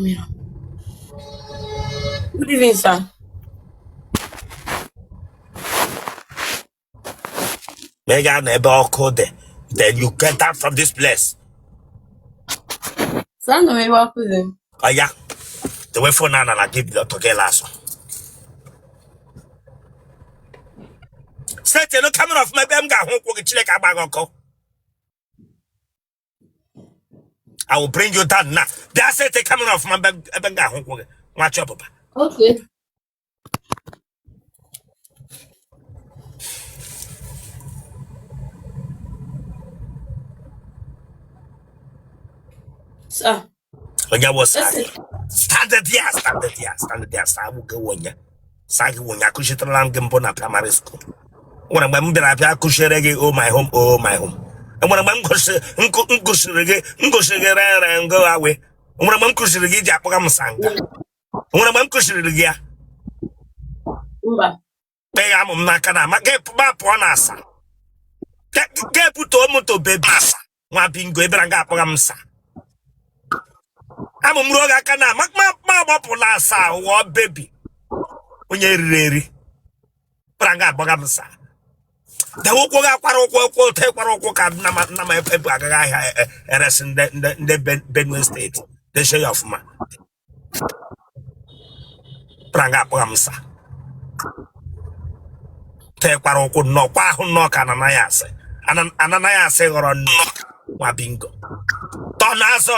Camera. Good evening, sir. Ma ị ga-anọ ebe ọkụ dị, then you get out from this place. Sir, anọ m ebe ọkụ dị. Ọya, dewe phone a n'ala gị bido ọtọ gị azụ. Setịnụ camera ọfụma ebe m ga-ahụ ụkwụ gị. Chineke agba gị ọkụ. I will bring you down now. Bịa sete camera ọfụma ebe m ga-ahụ ụkwụ gị, nwa chi ọbụba. Okay. Sir. Onye wụsa Ese. gị? Stand there, stand there, stand there. Saa gị wonye, saa gị wonye. Akụchitarala m gị mbụ na primary school. Nwere mgbe m bịara bịa kụchiere gị oh my home, oh my home. Nwere mgbe m gosiri gị, m gosiri gị re re ngo awe. Nwere mgbe m kụziri gị iji akpọga m sanga. Nwere mgbe m kụziri gị ya. Mba. Kpee amụ m n'aka na ama gị pụọ na asa ga-ebutuo moto bebi asa nwa bingo ebere nga akpọga m sa amụ m ruo gị aka na ma ma agbapụla asa ghọọ bebi onye riri eri bịara nga akpọga m sa dewe ụkwụ gị akwara ụkwụ ụkwụ ụtọ ịkwara ụkwụ ka nna m ebu agaghị ahịa eresi ndị Benue steeti desie ya ọfụma bịara nga akpọga m sa tekwara ụkwụ nnọọ kwa ahụ nnọọ ka Ananias ghọrọ nnu nwa bingo tọ n'azụ.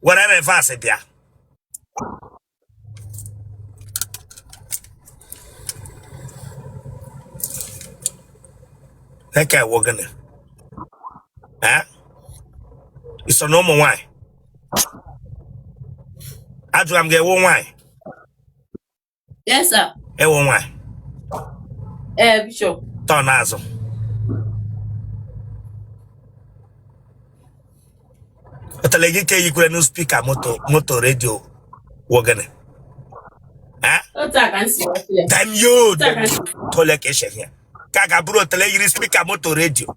Were reverse bịa. Eke wụ gịnị? Eh? I so na ụmụ nwaanyị? Ajụrụ m gị, ị wụ nwaanyị? Yes, sir. Ị wụ nwaanyị? Ee, Bishop. Tọ n'azụ. Otele gị ka eyikwere na speaker moto moto redio wụ gịnị? Eh? Otu a ka m si wepụ ya. Damn you! Otu a ka m si Tole ka eshe ya. Ka ga bụrụ otele yiri speaker moto redio.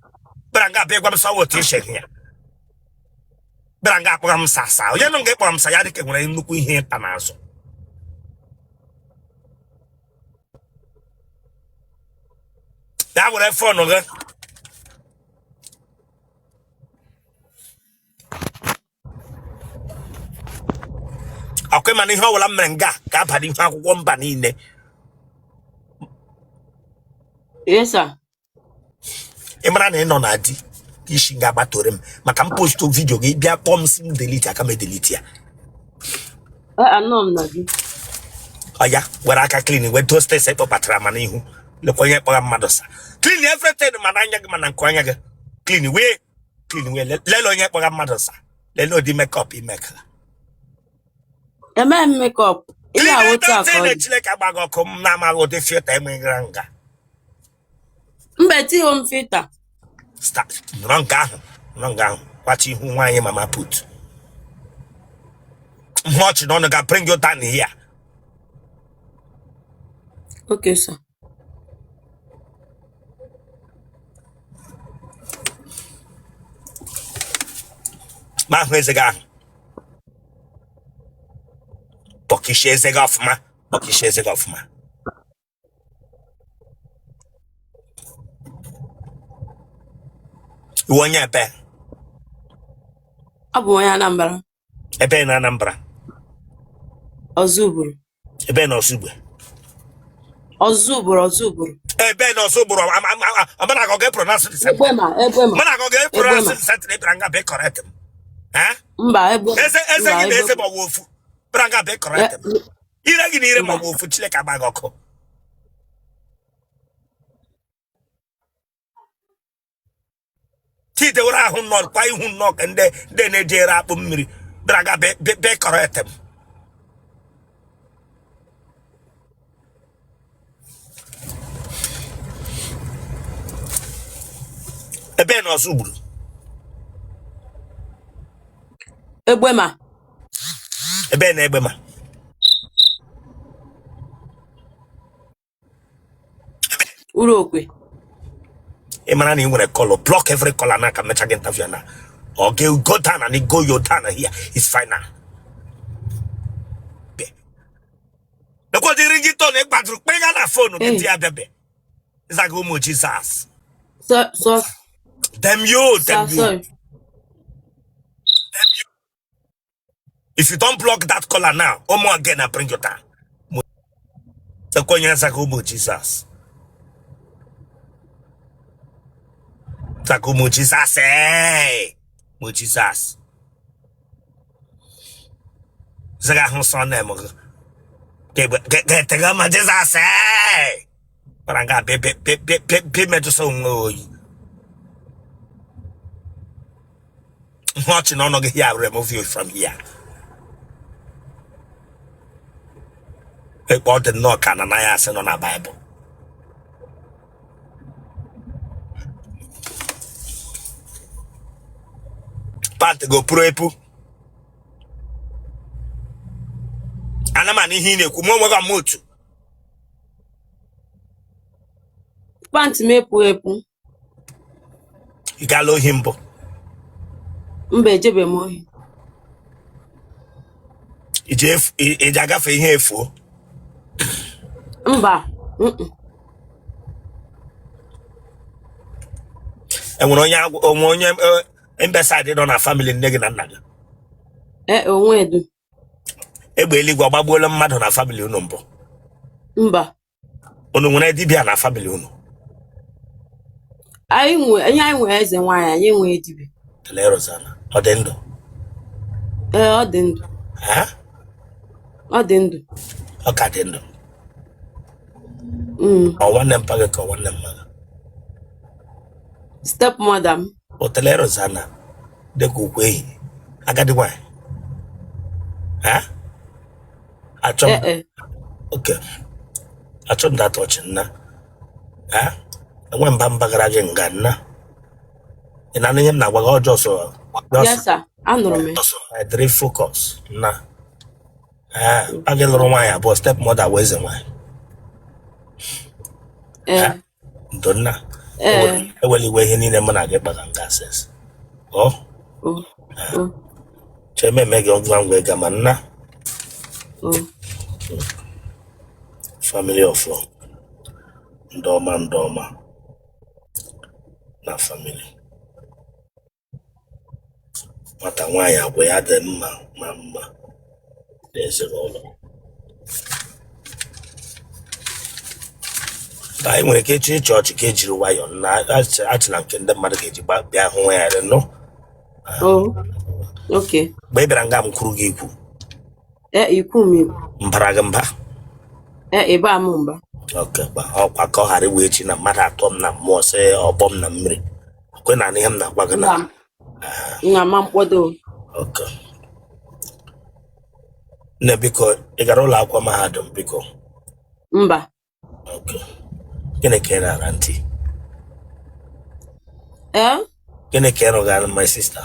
Bịara nga abịa gwa m sọ otu eshe ya. Bịara nga akpọga m sasa. Onye nọ nga ịkpọrọ m sa ya dịka nwere nnukwu ihe ịta n'azụ. Ya were phone gị. Ọkwa mana ihe ọbụla m mere nga ga-aba n'ihu akwụkwọ mba niile. Yes, sir. Ị mara na ị nọ na di isi ga-agbatore m maka m post video gị bịa kpọọ m sị m delete aka m edelete ya. Anọ m na di. Ọya were aka clean wee doste ese kpọbatara ma n'ihu lekwa onye kpọga mmadụ sa clean everything ma n'anya gị ma na nku anya gị clean wee clean wee lele onye kpọga mmadụ sa lele ụdị makeup imekara. Emeghị m makeup. Ihe a otu a ka ọ dị. Chineke agbaghị ọkụ m na-amaghị ụdị filter enweghị nga. Mba, etighị m filter. Nọrọ nga ahụ, nọrọ nga ahụ, kwacha ihu nwaanyị mama put. Mhụ ọchị n'ọnụ ga bring you down here. Okay, sir. Ma ahụ eze gị ahụ. Pọkishie eze gị ọfụma. Pọkishie eze gị ọfụma. Ị wụ onye ebe? Abụ m onye Anambra. Ebe na Anambra? Ozubulu. Ebe na Ozubulu? Ozubulu, Ozubulu. Ebe na Ozubulu, amana ka ọ ga-epronounce the same. Egbema, Egbema. Mana ka ọ ga-epronounce the same thing ịbịara nga bịa correct m. Eh? Mba, Egbema. Eze eze gị na eze ma ọ wụ ofu. Bịara nga bịa correct m. Ire gị na ire ma ọ wụ ofu, Chineke agba gị ọkụ. Chidewere ahụ nnọọ kwa ihu nnọọ ka ndị ndị na-eji ere akpụ mmiri bịara ga be correct m. Ebe na Ozubulu? Egbema. Ebe na Egbema? Urokwe. Ị mara na ị nwere call, block every caller na ka mecha gị interview na. Ọ ga go down and go your down here is final. Lekwa ringtone ị gbadoro kpịga na phone gị Ee. di ya bịabe. Ịzaga ụmụ Jizọs. So so Damn you, sir, damn you. sorry. If you don't block that caller now, ụmụ again I bring you down. Lekwa onye zaga ụmụ Jizọs. Zaga ụmụ Jizọs, ee. Ụmụ Jizọs. Zaga ahụ sọ na eme gị. Ga-etega ma Jizọs, ee. Bara nga be be be be be be metụsa onwe oyi. Ihe ọchị na ọnụ gị here remove you from here. Ekpe ọ dị nnọọ ka Ananias nọ na Baịbụl. Pant gị opuru epu. Ana m anụ ihe ị na-ekwu ma onwe gị ama otu. Pant m epu epu. Ị gaala ohi mbụ? Mba, ejebe m ohi. Ị ji agafe ihe efuo? Mba. Mm-mm. Enwere onye onwe onye imbecile nọ na family nne gị na nna gị? Ee, onwe edu. Egbe eluigwe agbagbuola mmadụ na family unu mbụ? Mba. Unu nwere dibịa na family unu? Anyị nwe ihe anyị nwere eze nwaanyị, anyị enweghị dibịa. Kelee Rosanna, ọ dị ndụ? Ee, ọ dị ndụ. Ha? Ọ dị ndụ. Ọ ka dị ndụ? Mm. Ọ nwanne mpa gị ka ọ nwanne mma gị? Step mother m. Otele Rosanna dịka ukwu ehi agadi nwanyị. Ha? Achọ m Ee, e. oke achọ m data ọchị nna. Ha? Enwe mba mbagara gị nga nna. Ị na-anụ ihe m na-agwa gị ọjọọ so Yes, sir. Anụrụ m ya. dịrị focus na ee a gị lụrụ nwaanyị abụọ, step mother wee eze nwaanyị. Ee. Ndo nna. Ee. Ewela iwe ihe niile mụ na gị kpaga nga ses ọ O. O. chee eme gị ngwa ngwa ịga ma nna. O. Family of ndị ọma, ndị ọma na family nwata nwaanyị agwa ya dị mma ma mma n'ezinụlọ anyị nwere ike ịchọ ịchị ọchị ka ejiri nwayọọ na achịla nke ndị mmadụ ga-eji bịa hụ ya nụ. O. Okay. Mgbe ị bịara nga m kwuru gị ikwu. Ee, ikwu m ikwu. Mbara gị mba? Ee, ịba m mba. Okay, gba ọkwa ka ọ ghara iwe echi na mmadụ atọ m na mmụọ sị ọbọ m na mmiri kwe na ihe m na-agwa gị na Mba. Nna ma mkpọdo. Okay. Nne, biko, ị gara ụlọ akwụkwọ mahadum, biko? Mba. Okay. Gịnị ka ị na-ara ntị? Ee? Gịnị ka ị rụgara, my sister?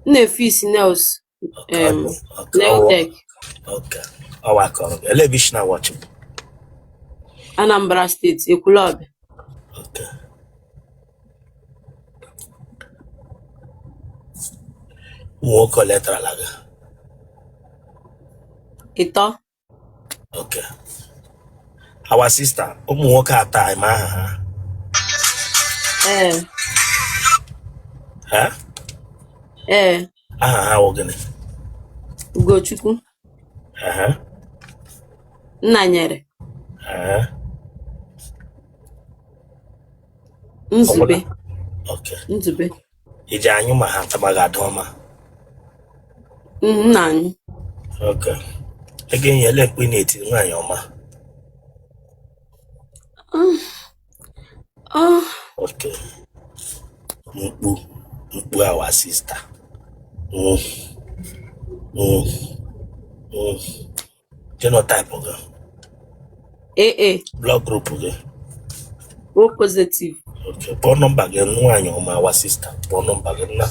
M na-efe isi nails. Okay, okay. Nail tech. Okay. Ọwa aka ọrụ gị. Elee ebe isi na watch m? Anambra Steeti, Ekwulọbịa. Okay. Ụmụ nwoke ole tarala gị? 3. Okay. Our sister, ụmụ nwoke atọ a, ma aha ha? Ee. Ha? Ee. Aha ha wụ gịnị? Ugochukwu. Aha. Nnanyere. Aha. Nzube. Okay. Nzube. Iji anyụ ma ha tamaghị ada ọma? Nna anyị. Okay. Ego enyi ele mkpu ị na-eti nwaanyị ọma? Ah, Okay. Mkpu mkpu our sister. Genotype gị? AA. Blood group gị? O positive. Okay. Kpọọ nọmba gị, nwaanyị ọma, our sister. Kpọọ nọmba gị nna.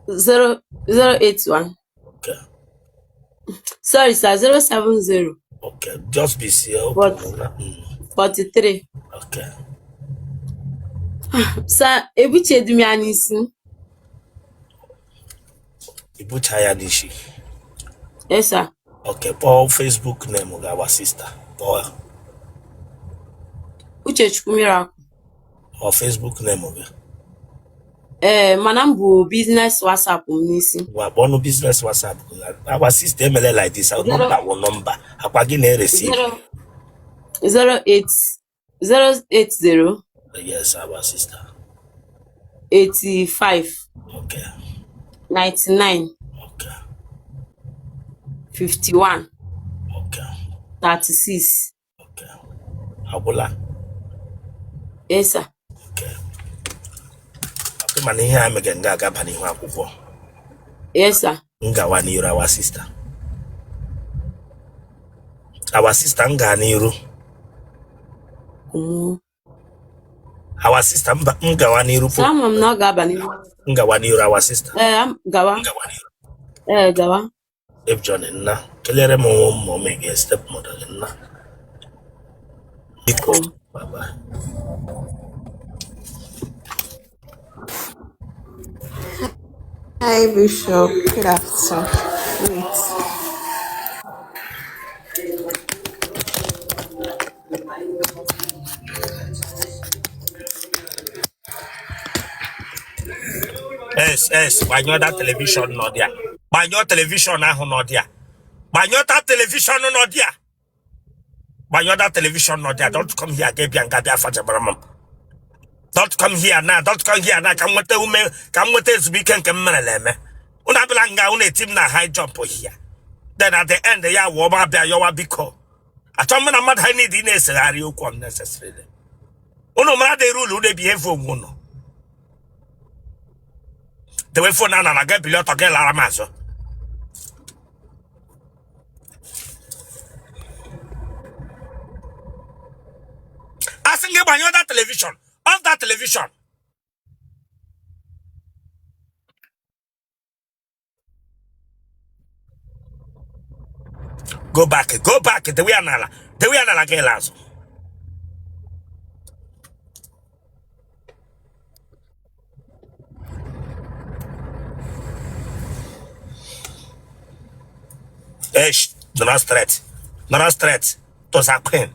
0 0 8 1. Okay. Sorry, sir. 0 7 0. Okay. Just be serious. What? Nna. 43. Okay. Sir, ebuchedị m ya n'isi. Ibucha ya n'isi? Yes, sir. Okay, kpọọ Facebook name gị, our sister, kpọọ ya. Uchechukwu Miracle. Ọ Facebook name gị? Ee, mana m bu business WhatsApp m n'isi. Gwa, kpọọnụ business WhatsApp gị. Our sister, emele like this. Zero Number wụ number akwa gị na-eresi. 0 0 8 0 8 0 Yes, our sister. 85 Okay. 99 Okay. 51 Okay. 36. Okay. Agwụla? Yes, sir. Okay. Okay, mana ihe a mege nga agaba n'ihu akwụkwọ. Yes, sir. M gawa n'iru, our sister. Our sister, m gaa n'iru. Omo. Our sister, m gawa n'iru. Sir, ama m na ọ ga-aba n'ihu. M gawa n'iru, our sister. Ee, gawa. Ee, gawa. If John nna kelere m nwa mummy gị, step mother gị nna, biko. Oh. Bye bye. Hi, Bishop. Good afternoon. Wait. Es es, gbanyụọ that television nọ dị a. Gbanyụọ television ahụ nọ dị a. Gbanyụọ that television nọ dị a. Gbanyụọ that television nọ dị a. Don't come here ga bịa nga bịa fajabara m. Don't come here now, don't come here now. Ka m nweta ume, ka m nweta ezumike nke m merela eme. Unu abịala nga unu eti m na high jump here, then at the end ya wụọ m abịa yọwa biko. Achọ m na mmadụ ha need ị na-esegharị okwu unnecessarily. Unu mara the rule, unu behave onwe unu. Dewe phone na na ga bili ọtọ gị lara m azụ. Asị gị gbanyụọ that television, off that television. Go back, go back. Dewe ya n'ala, dewe ya n'ala gị la azụ. Esh, nọrọ straight, nọrọ straight. Tụsa queen,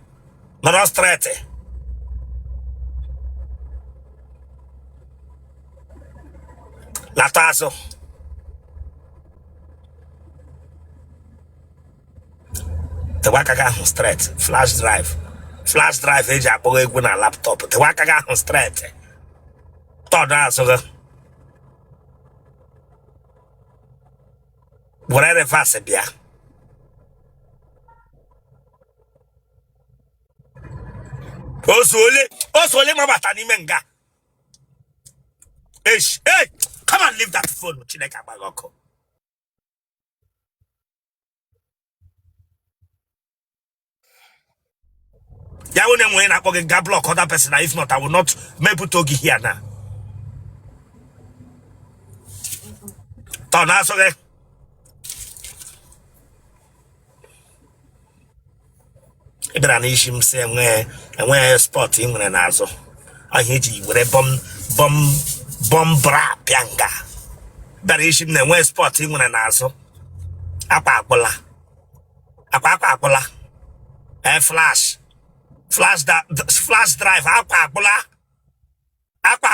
nọrọ straight. Lata azụ. Tewe aka gị ahụ straight. Flash drive, flash drive eji akpọghọ egwu na laptop. Tewe aka gị ahụ straight. Tọdụ azụ gị, were reverse bịa. Ozu ole, ozu ole mabata n'ime nga. Esh, hey, come and leave that phone. Chineke agbaghị ọkụ. Ya wụ na enwere na-akpọ gị, ga block other person na if not, I will not mepụta oge here na tọ na-asụ gị. Ị bịara n'isi m sị enweghị spot ị nwere n'azụ ahịa eji were bọm bọm bọm bra pịa nga. Bịara isi m na enweghị spot ị nwere n'azụ. Akwa akpụla, akwa akwa akpụla. Ee, flash flash flash drive, akwa akpụla, akwa.